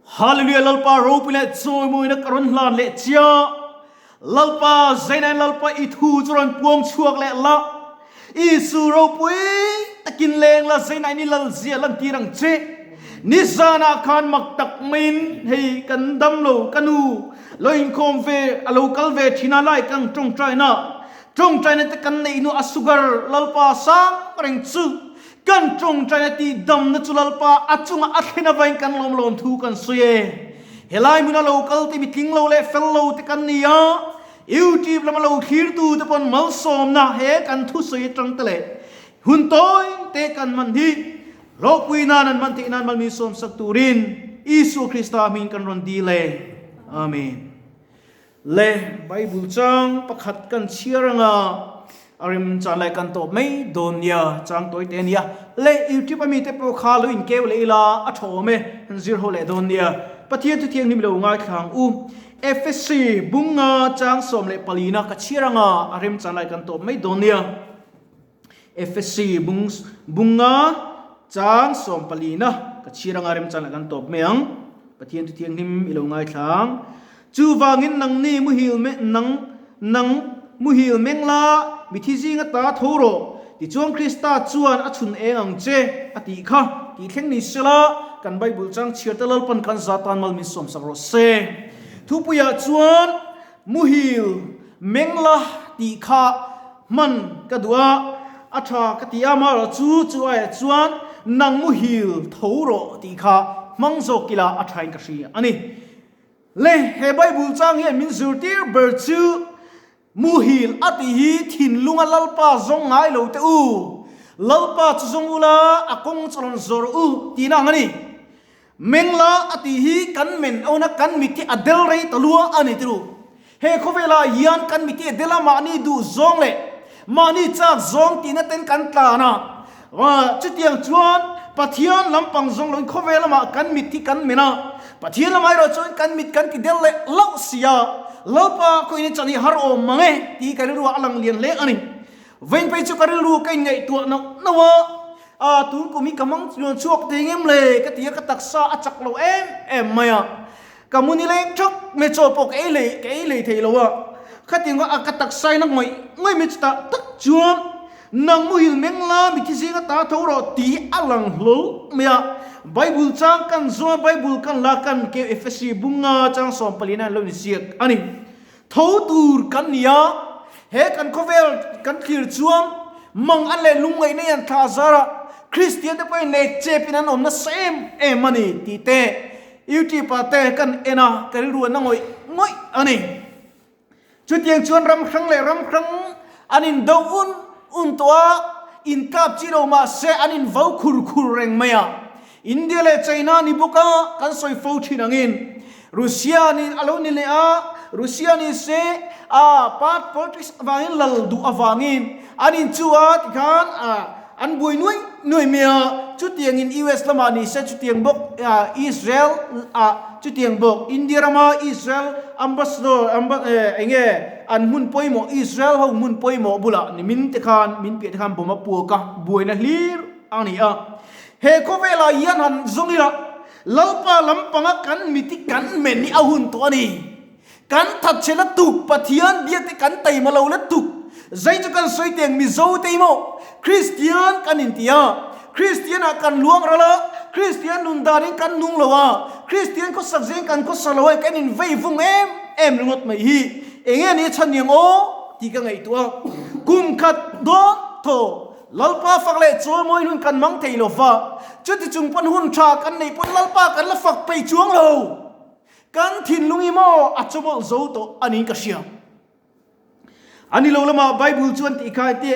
Hallelujah Lalpa ropui leh chawimawina ka rawn hlan leh chia. Lalpa Zainain Lalpa i thu chu rawn puang chhuak leh la. Isu ropui takin leng la Zainain i lal zia lantir ang che. Nizanah khan mak tak maiin hei kan dam lo ka nu lo inkhawm ve a lo kal ve thin a lai kan tawngtaina tawngtaina te kan neih hnu a sugar Lalpa sang reng chu Kan tawngtaina tih damna chu Lalpa a chungah a thlen avain kan lawm lawm thu kan sawi e. Helai hmuna lo kal te mi tling lo leh fel lo te kan ni a, YouTube lama lo thlir tu te pawn malsawmna he kan thusawi atang te leh hun tawi te kan hman hi hlawhpui nan an hman theih nan mal min sawmsak turin Isua Krista hmingin kan rawn dil e. Amen. Le Bible chang pakhat kan chhiar anga a rem chan lai kan tawp mai dawn nia chang tawi te ania. Le YouTube a mite pawh kha lo inkeu leh ila a tha awm e an zir ho leh dawn nia. Pathian thu thianghlim lo ngaithlang u. Efesi bunga chang 14 na ka chhiar anga a rem chan lai kan tawp mai dawn nia. Efesi bung bunga chang 14 na ka chhiar anga rem chan lai kan tawp mai ang. Pathian thu thianghlim i lo ngaithlang. Chuvangin nangni muhil me nang nang muhil meng la, mithi zinga ta tho rawh, tichuan Krista chuan a chhun eng ang che, a tih kha tih thleng ni sela, kan Bible chang chhiar te Lalpan kan za tan mal min sawmsak rawh se. Thupuiah chuan muhil meng la tih kha hman ka duh a, a tha ka ti a, amaherawh chu chu aiah chuan nang muhil tho rawh tih kha hmang zawk ila a thain ka hria a ni. Le, he Bible chang hian min zirtir ber chu muhil a tih hi thinlunga Lalpa zawng ngai lo teh u, Lalpa chu zawng ula a kawng chu rawn zawr u tihna ang a ni. Mengla a tih hi kan men awna kan mit hi a del rei ta lua a ni tiru. He khawvelah hian kan mit hi a del a mahni duh zawng leh mahni chak zawng tihna ten kan tlan a, Chutiang chuan Pathian lampang zawng loin khawvel lamah kan mit hi kan men a, Pathian lamah erawh chuan kan mit kan ti del leh hlauh si a, Lalpa khawiin i chan hi har awm mang e tih ka rilruah a lang lian hle a ni. Vawiin phei chu ka rilru ka inngaihtuah nauh nauh a, a tun kum hi ka mang luan chhuak thei ngem le ka ti a, ka taksa a chak lo em em mai a, ka mu nileng thak mai chaw pawh ka ei lei ka ei lei thei lo a, khatiang a ka taksa in a ngawih ngawih mai chutah tak chuan Nang muhil meng la mithi zinga ta tho rawh tih a lang hlawl mai a. Bible chang kan zawng a, Bible kan la kan keu Efesi bunga chang 14 an lo inziak a ni. Tho tur kan ni a, he kan khawvel kan thlir chuan mang an leh lungngaihna i an thlah zar a, Kristian te pawhin leh chep in an awm nasa em em a ni tih te YouTube ah te kan en a, ka rilru an a ngawih ngawih a ni. Chutiang chuan ram hrang leh ram hrang an indo un un tawh a, inkap chi lo mah se an invo khur khur reng mai a. India leh China ni bawk a, kan sawi fo thin angin Russia ni a lo ni leh a, Russia ni se a part politics avangin lal duh avangin an inchu a tikhan a an buai nuai nuai mai a. Chutiangin US lamah ni se chutiang bawk Israel ah chutiang bawk India rama Israel ambassador eng nge an hmun pawimawh Israel ho hmun pawimawh bulah ni min te khan min piah te khan bawm a puak a buaina hlir a ni a. He khawvelah hian han zawng ila Lalpa lampanga kan mit hi kan men hi a hun tawh a ni. Kan thatchhe la tuk, Pathian biak te kan taima lo la tuk. Zai chu kan sawi teng Mizo te emaw Kristian kan inti a, Kristian ah kan luang ral a, Kristian nun danin kan nung lo a, Kristian khawsak zeng kan khawsak lo a, kan in vei vung em em ringawt mai hi eng nge ni a chhan niang aw tih ka ngaihtuah a. Kum khat dawn thaw Lalpa fak leh chawimawi hun kan mang thei lo va, chuti chung pawn hun tha kan neih pawn Lalpa kan la fak peih chuang lo. Kan thinlung hi maw a chawmawlh zo tawh a niin ka hria. A ni lo lamah Bible chuan tih kha heti,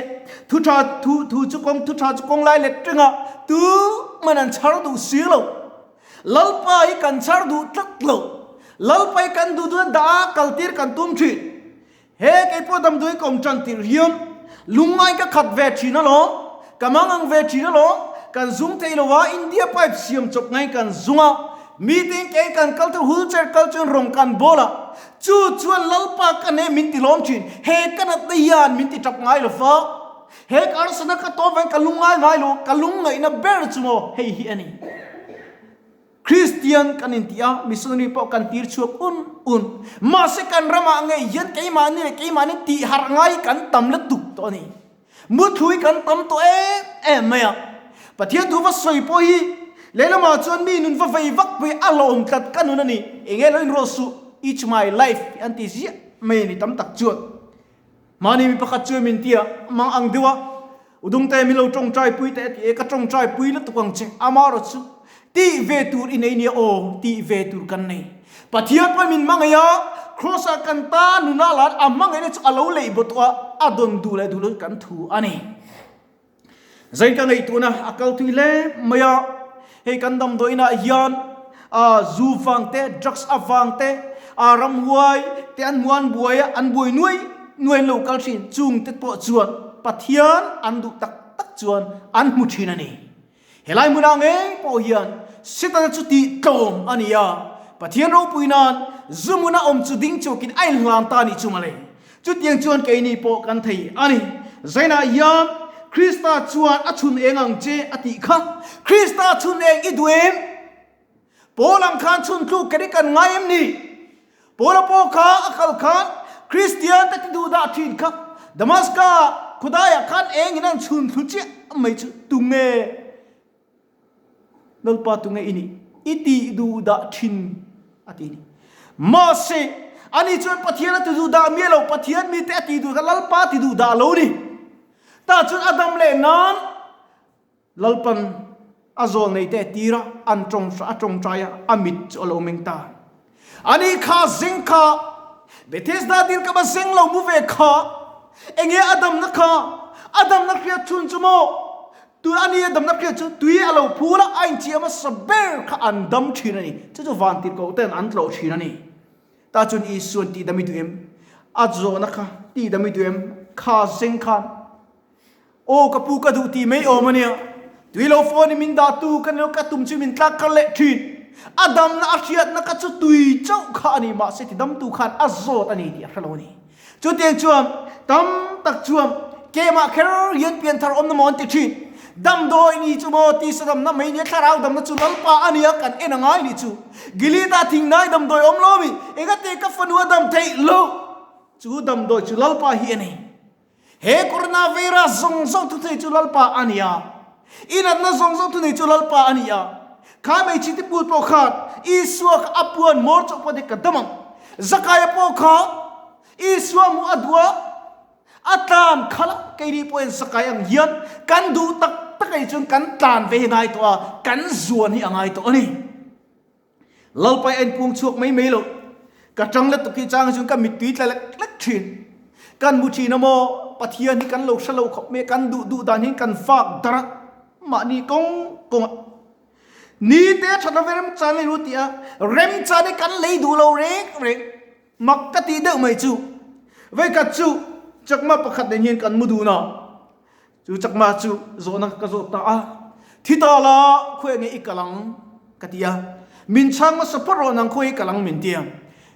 Thu tha thu thu chu kawng thu tha chu kawng lai let renga tu man an chhar duh si lo. Lalpa hi kan chhar duh tlat lo. Lalpa hi kan duh duh a dah a kaltir kan tum thin. He keipawh damdawi ka awm tan tirh hian lungngai ka khat ve thin alawm, ka mangang ve thin alawm, kan zung thei lo a, India pipe siam chawp ngai kan zung a, meeting kei kan kal chu wheelchair kal chuan rawng kan bawl a, chu chuan Lalpa ka ne min ti lawm thin, he ka natna hian min ti tap ngai lo fa, he ka arsana ka tawm vangin ka lungngai ngai lo, ka lungngaihna ber chu maw hei hi a ni. Kristian kan inti a, missionary pawh kan tir chhuak un un. Mahse kan ramah ngei hian keimahni leh keimahni tih harh ngai kan tam lutuk tawh a ni. Muthlui kan tam tawh em em mai a. Pathian thu va sawi pawh hi lehlamah chuan mi nun va vei vak pui a hlawm tlat ka nun a ni. Enge lo inrawh suh, it's my life an ti ziah mai a ni tam tak chuan. Mahni mi pakhat chuan min ti a, mang ang deuh a, U Dungte min lo tawngtai pui teh a ti e, ka tawngtai pui lutuk ang che, amarawh chu tih ve tur i nei nia aw, tih ve tur kan nei. Pathian pawhin min hmangaih a, Kraws-ah kan ta nuna lan a hmangaihna chu a lo leih baw tawh a, a dawn duh leh duh lo chu kan thu a ni. Zain ka ngaihtuahna a kal thui hle mai a, hei kan damdawiinah hian zu vang te, drugs avang te, ramhuai te an hmu a, an buai a, an buai nuai nuai an lo kal thin. Chung te pawh chuan Pathian an duh tak tak chuan an hmu thin a ni. Helai hmunah ngei pawh hian Setana chu tih tlawm a ni a, Pathian ropui nan zu hmuna awm chu ding chhuakin a inhlan ta a nih chu mawle. Chutiang chuan keini pawh kan thei a ni. Zainah hian Krista chuan a chhun eng ang che a tih kha. Krista chhun eng i duh em? Paul ang khan chhun tluk kher i kan ngai em ni? Paula pawh kha a kal khan Kristian te ti duh dah thin kha Damaska khawdaiah khan engin an chhun thlu chiah mai chu tunge? Lalpa tunge i nih? I tih duh dah thin a ti ni. Mahse, ani chuan Pathian a ti duh dah miah lo, Pathian mite a tih duh kha Lalpa a ti duh dah lo ni. Tah chuan a dam leh nan Lalpan a zawl nei te tir a, an tawng a tawngtai a, a mit chu a lo meng ta. Ani kha zeng kha Bethesda dil ka va zeng lo mu ve kha, enge a damna kha, a damna hriat chhun chu maw? Tun a ni a damna hriat chu tui a lo phul a, a inchiah hmasa ber kha an dam thin a ni. Chu chu vantirhkoh ten an tlawh thin a ni. Tah chuan Isua'n tih dam i duh em? A zawhna kha tih dam i duh em? Kha zeng khan. Aw ka pu ka duh tih mai awm a nia. Tui lo phone in min dah tu ka nilo ka tum chu min tlak kar leh thin. A damna a hriatna kha chu tui chauh kha a ni mahse ti damtu khan a zawt a ni tih a hrelo a ni. Chutiang chuan tam tak chuan kemah kher hian pianthar awmna maw an ti thin. Damdawi ni chu maw tisa damna mai nia thlarau damna chu Lalpa a nia kan en a ngai ni chu. Gilead-ah thingnai damdawi awm lo mi engate ka fanu a dam theih loh chu damdawi chu Lalpa hi a ni. He coronavirus zawng zawng thunei chu Lalpa a ni a, i natna zawng zawng thunei chu Lalpa a ni a. Kha hmeichhe te pul pawh khan Isua kha a puan mawr chauh pawh te ka dam ang. Zakaia pawh kha Isua hmuh a duh a, a tlan khalh a, keini pawhin Zakai ang hian kan duh tak tak anih chuan kan tlan ve hi a ngai tawh a, kan zuan hi a ngai tawh a ni. Lalpai a inpung chhuak mai mai lo. Ka tang let tuk hi chang chuan ka mittui tla lek lek thin. Kan mu thin a maw? Pathian hi kan lo hre lo khawp mai a, kan duh duh dan hian kan fak dar a, mahni kawng kawng a. Ni te a that love remchan a ni tih a, remchan hi kan lei duh lo reng reng. Mak ka tih deuh mai chu. Veikhat chu chakma pakhat nen hian kan mu dun a. Chu chakma chu zawhna ka zawt ta a, Thi ta la, khawi nge i kal ang? ka ti a. Min chhang hmasa phawt rawh nang khawi i kal ang min ti a.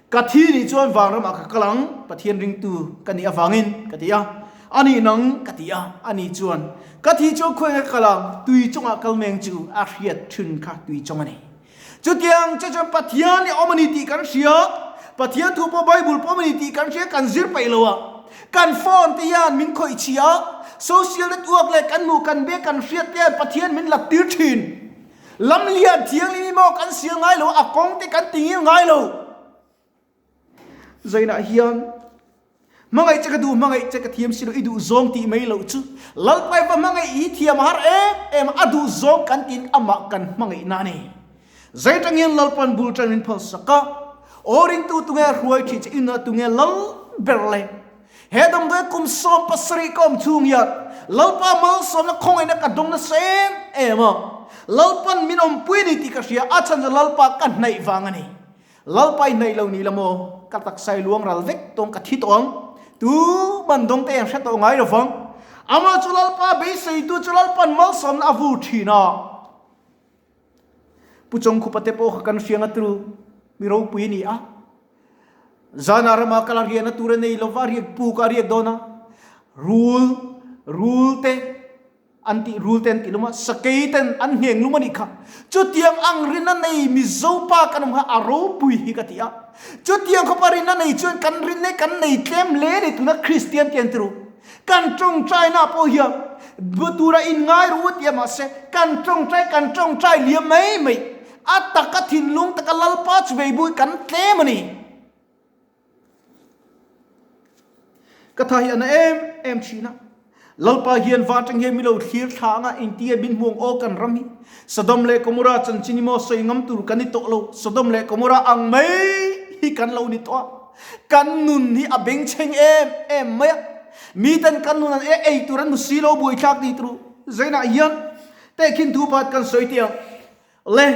Ka thi nih chuan vanramah ka kal ang, Pathian ringtu ka nih avangin ka ti a. A nih nang ka ti a, a nih chuan ka thi chuan khawi nge ka kal ang, tui chungah kal meng chu a hriat thin kha tui chung a ni. Chutiang che chuan Pathian i awm a ni tih kan hria, Pathian thu pawh Bible pawh awm a ni tih kan hria, kan zir peih lo a. Kan phone te hian min khawih chhia a, social network leh kan hmuh kan be kan hriat te hian Pathian min lat tir thin. Lam lian thianghlim hi maw kan sial ngai lo a, a kawng te kan tingil ngai lo. Zainah hian hmangaih che ka duh, hmangaih che ka thiam si lo, i duh zawng tih mai loh chu Lalpai va hmangaih hi thiam a har em em a, a duh zawng kan tiin amah kan hmangaihna a ni. Zai tang hian Lalpan bul tan min phal sak a, aw ringtu tunge hruai thin che inah tunge lal ber le. He damdawi kum 17 ka awm chhung hian Lalpa malsawmna khawngaihna ka dawng nasa em em a, Lalpan min awmpui a ni tih ka hria, a chhan chu Lalpa ka hnaih vang a ni. Lalpa i hnaih lo ni la maw? Ka taksa i luang ral vek tawng ka thi tawh ang. Tu man dawng te an hre tawh ngai lo vang. Amah chu Lalpa beiseitu chu Lalpa'n malsawmna a vur thin a. Pu Chawngkhupa te pawh kha kan hriang a tru mi ropui a ni a. Zana rama kal a riahna tur a nei lo va, a riak puk a riak dawn a. Rul, rul te. An tih rul te an tih lum a, sakei ten an ngheng lum a nih kha. Chutiang ang rinna nei Mizo pa kan awm kha a ropui hi ka ti a. Chutiang khawpa rinna nei chuan kan rinna hi kan nei tlem hle a ni tuna Kristian te an ti ru. Kan tawngtaina pawh hian bu tura inngai ru a ti a mahse kan tawngtai kan tawngtai liam mai mai. A taka thinlung taka Lalpa chu vei bu hi kan tlem a ni. Ka tha hi a na em em thin a. Lalpa hian vantang hian milo thlir thla anga engtia min hmuang aw kan ram hi. Sodom leh Gomorrah chanchin hi maw sawi ngam tur kan ni tawh lo. Sodom leh Gomorrah ang mai hi kan lo ni tawh a. Kan nun hi a bengchheng em em mai a. Miten kan nun an ei tur an hmu si lo buaithlak ni turu. Zainah hian tehkhin thu pakhat kan sawi teh ang. Le,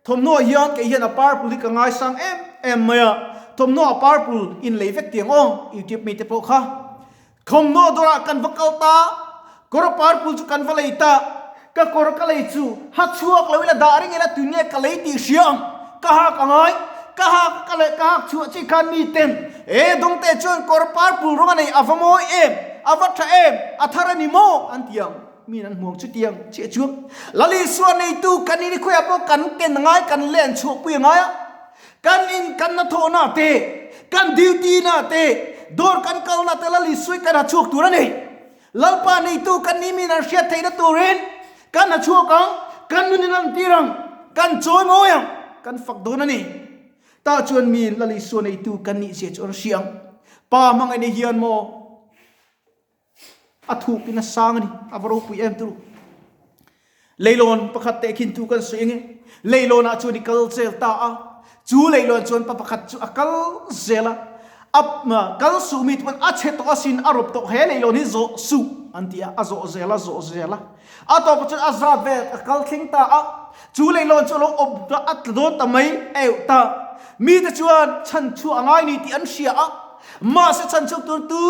thawmhnaw hian kei hian a purple hi ka ngaisang em em mai a, thawmhnaw a purple in lei vek tiang aw, YouTube mite pawh kha. Thawmhnaw dawrah kan va kal ta, kawr a purple chu kan va lei ta, ka kawr ka lei chu ha chhuak lo ila dah reng ila tun nge ka lei tih hria ang, ka hak a ngai, ka hak ka leh ka hak chhuah chi khan mi ten e dawngte chuan kawr purple rawng a nei a va mawi em, a va tha em, a thar a ni maw an ti ang. Min an hmuang chutiang chiah chuan Lal Isua neitu kan in khawiah pawh kan ken ngai kan len chhuahpui a ngai a, kan in kan hnathawhna te, kan duty na te, dawr kan kalna te Lal Isua hi kan ha chhuak tur a ni. Lalpa neitu kan ni min an hriat theihna turin kan ha chhuak ang, kan nun in an tir ang, kan chawi mawi ang, kan fak dawn a ni. Tah chuan min Lal Isua neitu kan nih zia chu an hria ang. Pa hmangaihna hian maw? A thuk in a sang a ni, a va ropui em turu. Leilawn pakhat teh khin thu kan sawi ange. Leilawn ah chuan i kal zel ta a, chu leilawn chuan pa pakhat chu a kal zel a, a kal suh mi chuan a chhe tawh asin a rawp tawh he leilawn hi zawh suh an ti a, a zawh zel a zawh zel a. A tawpah chuan a zat vel a kal thleng ta a, chu leilawn chu a lo awp ta a tla dawn ta mai a euh ta. Mite chuan chhan chhuah a ngai ni tih an hria a, mahse chhan chhuak tur tu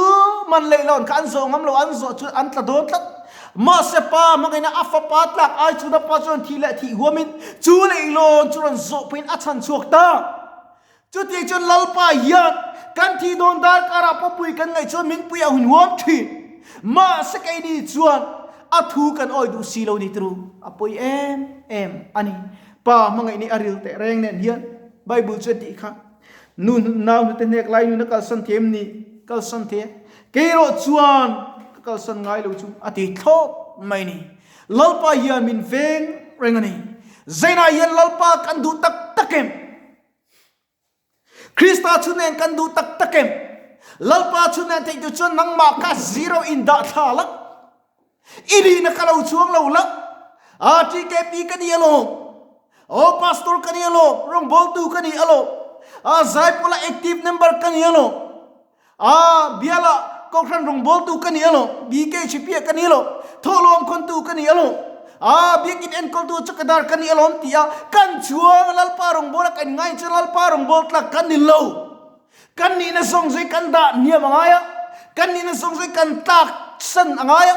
man leilawn kha an zawh ngam lo, an zawh chuan an tla dawn tlat. Mahse pa hmangaihna a fapa tlak ai chuan a pa chuan thih leh thih huamin chu leilawn chu rawn zawh pawhin a chhan chhuak ta. Chutiang chuan Lalpa hian kan thih dawn darkarah pawpui kan ngaih chuan min pui a hun huam thin. Mahse keini chuan a thu kan awi duh si lo ni turu a pawi em em a ni. Pa hmangaih nih a ril teh reng nen hian Bible chu a tih kha, Nu nau hnute hnek lai nun a kalsan thei em ni? Kalsan thei e. Kei erawh chuan ka kalsan ngai lo chu a ti thlawt mai ni. Lalpa hian min veng reng a ni. Zainah hian Lalpa kan duh tak tak em? Krista chu nen kan duh tak tak em? Lalpa chu nen theih tur chuan nangmah kha zero in dah thla la. I nihna ka lo chuang lo la. Ah, TKP ka ni alawm. Oh, pastor ka ni alawm. Rawngbawltu ka ni alawm. Ah, Zaipawla active member ka ni alawm. A biala Kohhran rawngbawltu ka ni alawm, BKHP-ah ka ni alawm, thawhlawm khawntu ka ni alawm, a biakin enkawltu chawkadar ka ni alawm ti a kan chuang Lalpa rawngbawla kan ngai chuan Lalpa rawngbâwl tlak kan ni lo. Kan nihna zawng zawih kan dah hniam a ngai a, kan nihna zawng zawih kan tlak san a ngai a,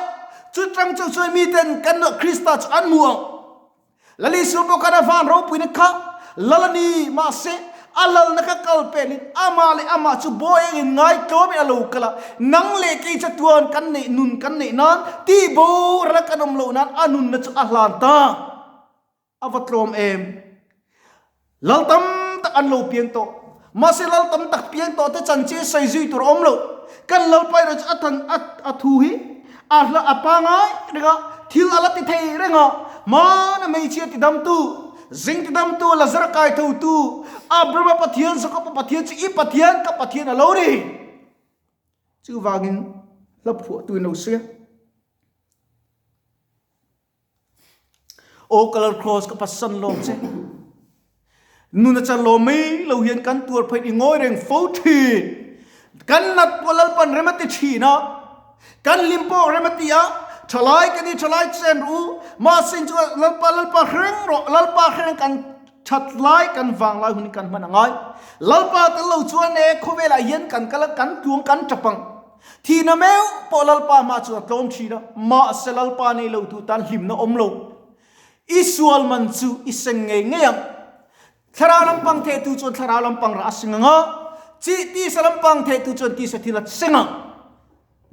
chutang chu chuan miten kan Krista chu an hmu ang. Lal Isua pawh khan a van ropuina kha lal a ni, mahse a lalna kha kal pelin amah leh amah chu bawi angin ngaitlawmin a lo kal a, nang leh kei chatuan kan neih nun kan neih nan tih boral a kan awm loh nan a nunna chu a hlan ta. A va tlawm em! Lal tam tak an lo piang tawh. Mahse lal tam tak piang tawh te chanchin sawi zui tur a awm lo. Kan Lalpa erawh chu a than a a thu hi a hla a pangai reng a, thil a la ti thei reng a. Hmana hmeichhia tidamtu, zing tidamtu, Lazara kaithotu, Abrahama Pathian, Jakoba Pathian chu i Pathian ka Pathian a lo ni. Chuvangin hla phuahtu in lo sawi a. Aw Color Cross ka pasan lawm che. Nuna chan lawm mai lo hian kan tuar phei i ngawi reng fo thin. Kan nat pawh Lalpan rem a ti thin a. Kan hlim pawh rem a ti a. Thalai ka ni thalai chen ru. Mahse in chu Lalpa Lalpa hreng rawh Lalpa hreng kan that lai kan vang lai hun kan hman a ngai. Lalpa tel lo chuan e khawvelah hian kan kal a kan tluang kan tap ang. Thihna meuh pawh Lalpa hma chu a tlawm thin a, mahse Lalpa nei lo tu tan hlimna awm lo. I sual man chu i seng ngei ngei ang. Thlarau lampang thehtu chuan thlarau lampang rah a seng ang a, chi tisa lampang thehtu chuan tisa thil a seng ang.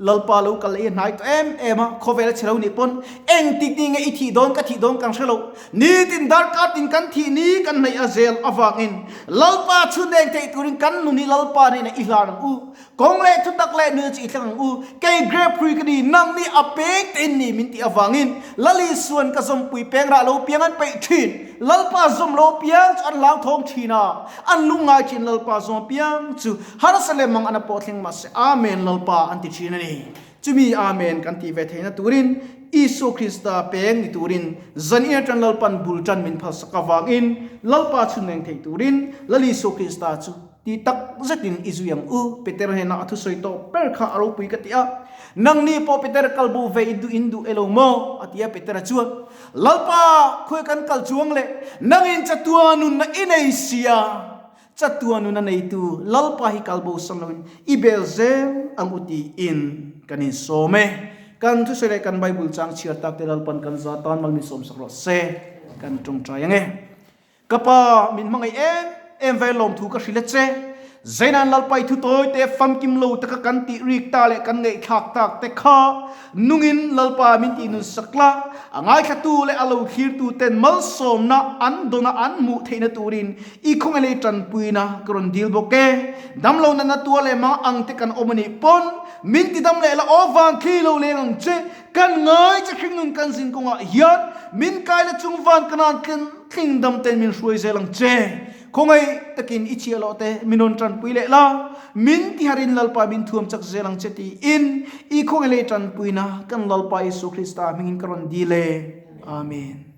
Lalpa lo kal leh i hnai tawh em em a, khawvel a chhe lo nih pawn engtik ni nge i thih dawn ka thih dawn kan hre lo. Nitin darkar tin kan thih ni kan hnaih a zel avangin Lalpa chhun eng theih turin kan nun hi Lalpa hnenah i hlan ang u. Kawng leh thutak leh nuna chu i thleng ang u. Kei grape hrui ka ni, nang ni a peng te in ni min tih avangin Lal Isuan ka zawmpui peng rah lo piang an peih thin. Lalpa zawm lo piang chu an hlauthawng thin a, an lungngai thin Lalpa zawm piang chu Harsa leh mang ana pawh thleng mahse Amen Lalpa an ti thin a ni. Chumi Amen kan tih ve theihna turin Isua Krista peng ni turin zan in atang Lalpan bul tan min phalsak avangin Lalpa chhun reng thei turin Lal Isua Krista chu ti tak zetin i zui ang u. Peter hnenah a thusawi tawh ber kha a ropui ka ti a. Nangni pawh Peter kal bo ve i duh in duh elo maw? a ti a Petera chuan Lalpa khawi kan kal chuang le nangin chatuan nunna i nei sia. Chatuan nun a neitu Lalpa hi kal bo sam loin i bel zel ang u tiin kan insawm e. Kan thusawi leh kan Bible chang chhiar tak te Lalpan kan za tan mal min sawmsak rawh se. Kan tawngtai ang e. Ka pa min hmangaih em em ve lawmthu ka hrilh a che. Zeinan Lalpa i thu tawi te famkim lo taka kan tih rik ta leh kan ngaihthlak tak te kha nungin Lalpa min tih nun sak la, a ngaithlatu leh a lo thlirtu ten malsawmna an dawna an hmuh theihna turin I khawngaih leh i tanpuina ka rawn dil bawk e. Damlo natna tuar leh mang ang te kan awm a nih pawn min ti dam leh la aw van thli lo leng ang che. Kan ngai che hring nun kan zin kawngah hian min kai la chung van ka nan tling tling dam ten min hruai zel ang che. Khawngaih takin i chhiah loh te min rawn tanpui leh la, min ti harin Lalpa min thuam chak zel ang che tiin i khawngaih leh i tanpuina kan Lalpa Isua Krista hmingin ka rawn dil e. Amen.